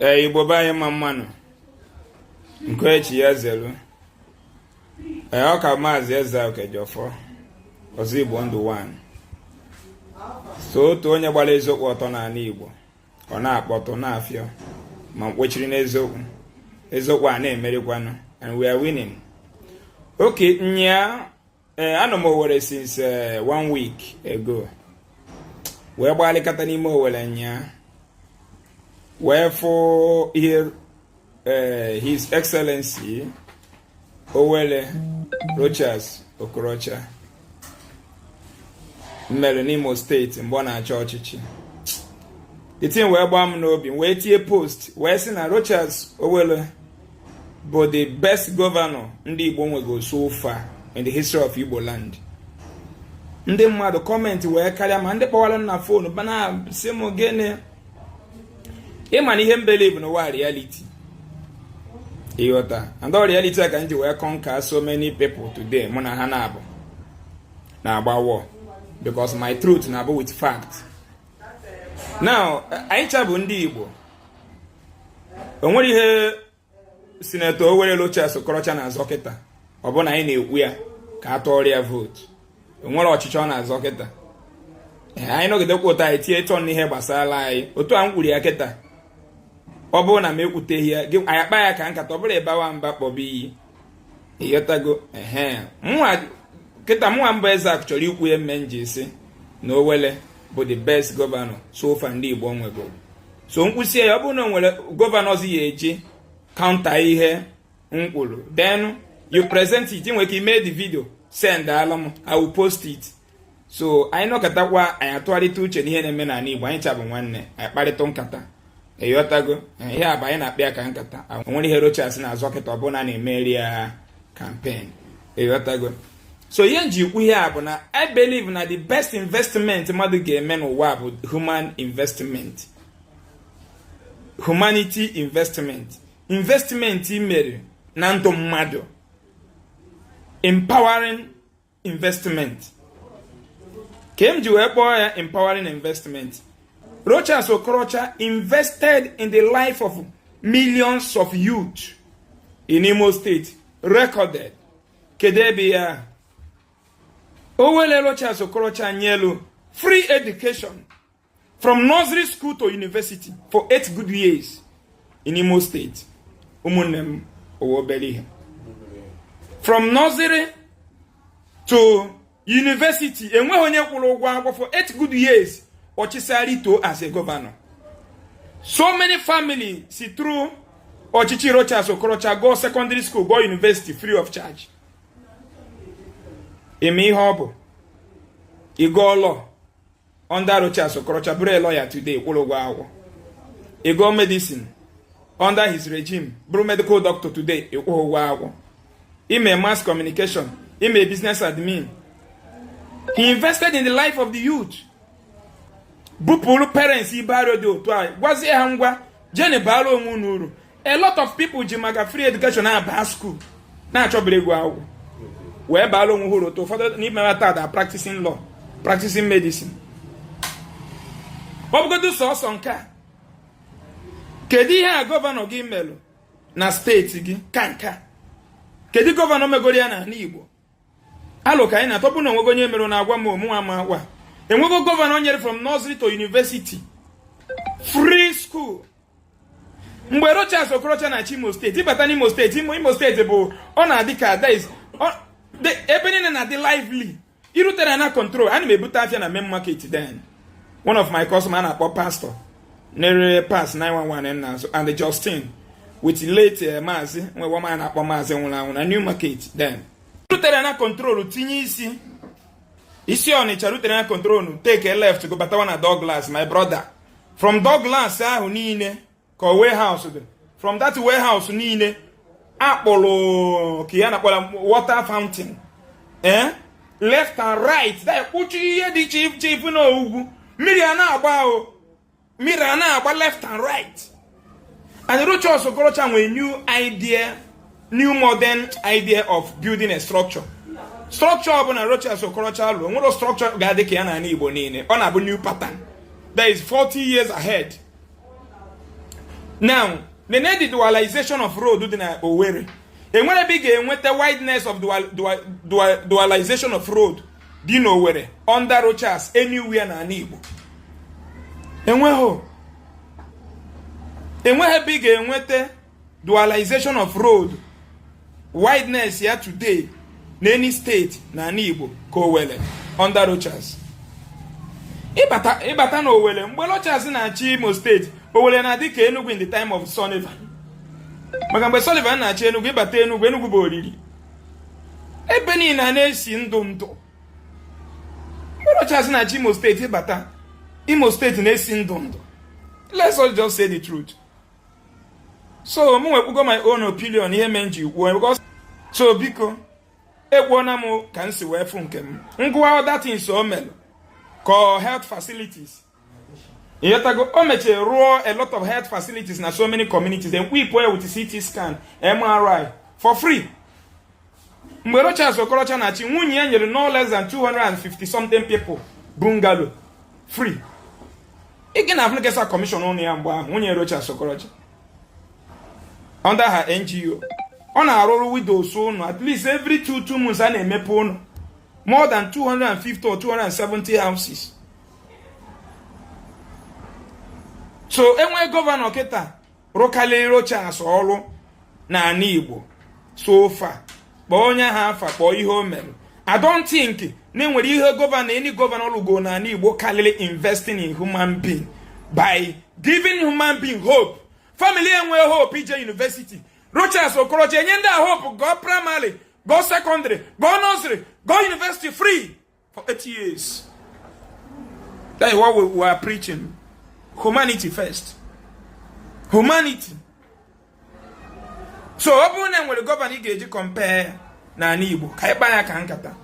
Ee, Igbo be anyị, mma mma nụ. Nke echi ya zelu. Ee, ọ ka Maazị Eze Okejọfọ, Ọzọ Igbo Ndụ 1, so otu onye gbara eziokwu ọtọ n'ala Igbo. Ọ na-akpọtụ na-afịọ ma mkpochiri n'eziokwu. Eziokwu a na-emerikwanụ, and we are winning. Okay, nya ee, anọ m Owerri since one week ago, wee gbalịkata n'ime Owerri nya, wee fụ ihe His Excellency Owele Rochas Okorocha mere n'Imo Steeti mgbe ọ na-achọ ọchịchị. Itin wee gbaa m n'obi, wee tie post, wee sị na Rochas Owele bụ the best governor ndị Igbo nwego so far in the history of Igbo land. Ndị mmadụ comment wee karịa, ma ndị kpọwara m na phone bana sị m gịnị. Ịma na ihe m believe n'ụwa, reality, ịghọta? And all reality a ka m ji wee conquer so many people today. Mụ na ha na-abụ na-agba war because my truth na-abụ with fact. Now, anyị cha bụ ndị Igbo. O nwere ihe Senator Owele Rochas Okorocha na-azọ kịta, ọ bụ na anyị na-ekwu ya ka a tụọrọ ya vote. O nwere ọchịchị ọ na-azọ kịta. Anyị nọgidekwa ụtọ, anyị tie tọn n'ihe gbasara anyị. Otu a m kwuru ya kịta, ọ bụrụ na m ekwuteghị ya gị, anyị akpa ya ka nkata. Ọ bụrụ ịbawa mba, kpọba iyi, ịghọtago? Ehe, mụnwa kịta, mụnwa mbụ Eze chọrọ ikwu ya mme nji si na Owele bụ the best governor so far ndị Igbo nwego. So nkwụsie ya, ọ bụrụ na o nwere governor ọzọ ya eji counter ihe m kwuru, then you present it. Nwere ike ime the video, send alụ m, I will post it. So anyị nọkọtakwa, anyị atụgharịta uche n'ihe na-eme n'ala Igbo. Anyị chabụ nwanne, anyị kparịta nkata, ịghọtago? Ihe a bụ anyị na-akpa ya ka nkata. O nwere ihe Rochas na-azọ kịta, ọ bụrụ na a na-emeri ya campaign, ịghọtago? So ihe nji ikwu ihe a bụ na I believe na the best investment mmadụ ga-eme n'ụwa bụ human investment, humanity investment, investment mere na ndụ mmadụ, empowering investment. Ka m ji wee kpọọ ya empowering investment, Rochas Okorocha invested in the life of millions of youth in Imo State, recorded. Kedu ebe ya Owele Rochas Okorocha nyelu free education from nursery school to university for 8 good years in Imo State? Ụmụnne m, owe obere ihe. From nursery to university, enweghị onye kwụrụ ụgwọ akwụkwọ for 8 good years ọchịsịarị to as a governor. So many family si through ọchịchị Rochas Okorocha go secondary school, go university free of charge. Eme ihe ọ bụ ịgo law under Rochas Okorocha, bụrụ a lawyer today, kwụrụ ụgwọ akwụkwọ. Ịgo medicine under his regime, bụrụ medical doctor today, ịkwụghị ụgwọ akwụkwọ. Ime mass communication, ime business admin. He invested in the life of the youth, bupụrụ parents ibe arịọ dị otu a, gwazie ha, ngwa, jeni baara onwe unu uru. A lot of people ji maka free education na-aba school, na-achọbiri ego akwụkwọ, wee baara onwe ha uru. Otu ụfọdụ n'ime ha taa da practicing law, practicing medicine. Ọ bụgodu sọsọ nke a, kedu ihe a governor gị melụ na steeti gị ka nke a? Kedu governor megoro ya n'ala Igbo? Alụ ka anyị na-atọpụ na onwego onye merụ na-agwa m omunwa ma agwa. Enwego governor nyere from nursery to university free school? Mgbe Rochas Okorocha na-achị Imo Steeti, ịbata n'Imo Steeti, Imo Steeti bụ ọ na-adị ka that is ebe niile na-adị lively. Irutere na control, ana m ebute afịa na main market. Then one of my customer a na-akpọ Pastor nere pass 911 na azụ and Justin with late Maazị nwe nwa a na-akpọ Maazị nwụrụ anwụ na New Market. Then rutere na control, tinye isi isi Ọnịcha, rutere na control, take a left, go batawa na Douglas. My brother, from Douglas ahụ niile ka ọ warehouse dị. From that warehouse niile akpọrọ ka ya na-akpọrọ water fountain, left and right, that kpuchi ihe dị iche iche. Ifu na ugwu mmiri a na-agba o, mmiri a na-agba left and right. And Rochas Okorocha nwere new idea, new modern idea of building a structure. Structure ọbụla Rochas Okorocha lụrụ, nwere structure ga-adị ka ya n'ala Igbo niile. Ọ na-abụ new pattern that is 40 years ahead. Now, nene the dualization of road dị na Owerri. Enwere ebe ị ga-enweta wideness of dualization of road dị n'Owerri under Rochas anywhere na ala Igbo? Enweghị. Enweghị ebe ị ga-enweta dualization of road wideness ya today na any state na ala Igbo ka Owerri under Rochas. Ịbata na Owerri mgbe Rochas na-achị Imo Steeti, Owerri na-adị ka Enugu in the time of Sullivan, maka mgbe Sullivan na-achị Enugu, ịbata Enugu, Enugu bụ oriri, ebe niile a na-esi ndụ ndụ. Mgbe Rochas na-achị Imo Steeti, ịbata Imo Steeti, na-esi ndụ ndụ. Let's all just say the truth. So mụ nwekwugo my own opinion, ihe mee m ji kwuo, because so biko, ekwuona m ka m si wee fụ nke m. Ngwa, other things o melụ ka health facilities, ịghọtago? O mechara rụọ a lot of health facilities na so many communities, equip ya with CT scan, MRI for free. Mgbe Rochas Okorocha na-achị, nwunye ya nyere no less than 250 something people bungalow free. Ị ga na afụnekesa commission ụnụ ya mgbe ahụ, nwunye Rochas Okorocha, under her NGO, ọ na-arụrụ widows ụnụ. At least every 2 2 months, a na-emepe ụnụ more than 250 or 270 houses. So enwee gọvanọ kịta rụkarịrị Rochas ọrụ n'ala Igbo so far, kpọọ onye ahụ afa, kpọọ ihe o mere. I don't think na enwere ihe gọvanọ, any gọvanọ rụgo n'ala Igbo karịrị investing in human being by giving human being hope. Family enwe hope ije university, Rochas Okorocha enye ndị a hope, gụọ primary, gụọ secondary, gụọ nursery, gụọ university free for 8 years. That is what we are preaching: humanity first, humanity. So ọ bụrụ na enwere gọvanọ ị ga-eji compare n'ala Igbo, ka ịkpa ya ka nkata.